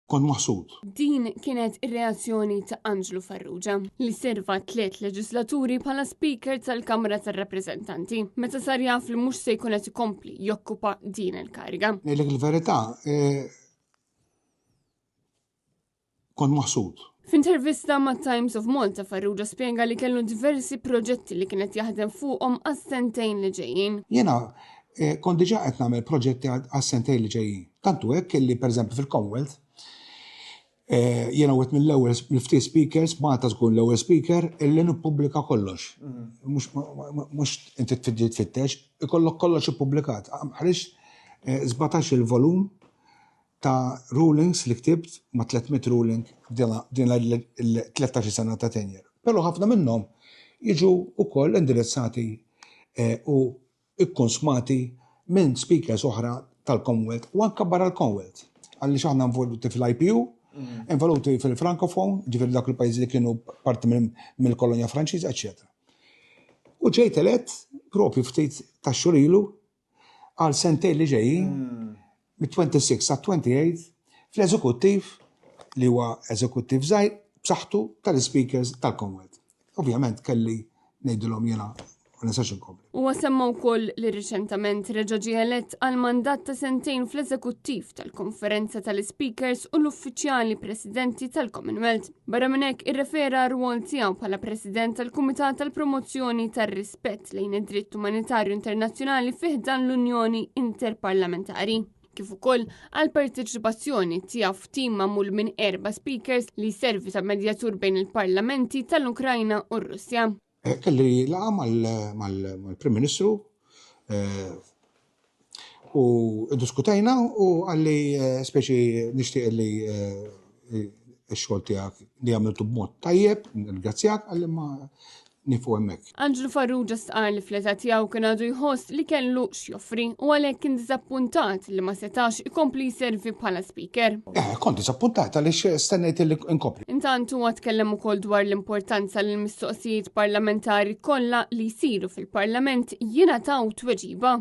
Kont maħsud. Din kienet ir-reazzjoni ta' Anġlu Farrugia, li serva tliet leġislaturi bħala Speaker tal-Kamra tar-Rappreżentanti, meta sar jaf li mhux se jkun qed ikompli jokkupa din il-kariga. Ngħidlek il-verità, eh, kont maħsud. F'intervista ma' Times of Malta Farrugia spjega li kellu diversi proġetti li kien qed jaħdem fuqhom għas-sentejn li ġejjin. Jiena eh, kont diġà qed nagħmel proġetti għas-sentejn li ġejjin. Tantu hekk li pereżempju fil-Commonwealth eh, jiena wieħed mill-ewwel mill-ftit speakers, Malta tkun l-ewwel speaker illi nippubblika kollox. Mm. Mhux inti tfittex, ikollok kollox ippubblikat. Ħriġt 17 eh, il-volum ta' rulings li ktibt ma' 300 ruling din il-13 sena ta' tenure. Però ħafna minnhom jiġu wkoll indirizzati eh, u ikkonsmati minn speakers oħra tal-Commonwealth u anka barra l-Commonwealth. Għaliex aħna involuti fil-IPU, mm. involuti fil-Francophone, ġifieri dak il-pajjiżi li kienu parti mill-kolonja Franċiża, eċetera. U ġejt elett propju ftit ta' xurilu għal sentejn li ġejjin hmm. mit-26 sa 28 fl-eżekuttiv li huwa eżekuttiv żgħir b'saħħtu tal-speakers tal-Commonwealth. Ovvjament kelli ngħidilhom jiena ma nistax inkompli. Huwa semma wkoll li riċentament reġa' ġie elett għal mandat ta' sentejn fl-eżekuttiv tal-Konferenza tal-Ispeakers u l-Uffiċjali Presidenti tal-Commonwealth. Barra minn hekk irrefera r-rwol tiegħu bħala President tal-Kumitat tal-Promozzjoni tar-Rispett lejn id-dritt umanitarju internazzjonali fi ħdan l-Unjoni Interparlamentari kif ukoll għal parteċipazzjoni tiegħu f'tim magħmul minn erba' speakers li jservi ta' medjatur bejn il-parlamenti tal-Ukrajna u r-Russja. Eh, kelli laqa mal-Prim Ministru eh, u diskutajna u għalli eh, speċi nixtieq li x-xogħol tiegħek li għamiltu b'mod tajjeb, nirringrazzjak għalli ma nifu hemmhekk. Anġlu Farrugia stqarr li fl-età tiegħu kien għadu jħoss li kellu x'joffri u għalhekk kien diżappuntat li ma setax ikompli jservi bħala speaker. Eh, kont diżappuntat għaliex stennejt li nkompli. Intant huwa tkellem ukoll dwar l-importanza li l-mistoqsijiet parlamentari kollha li jsiru fil-Parlament jingħataw tweġiba.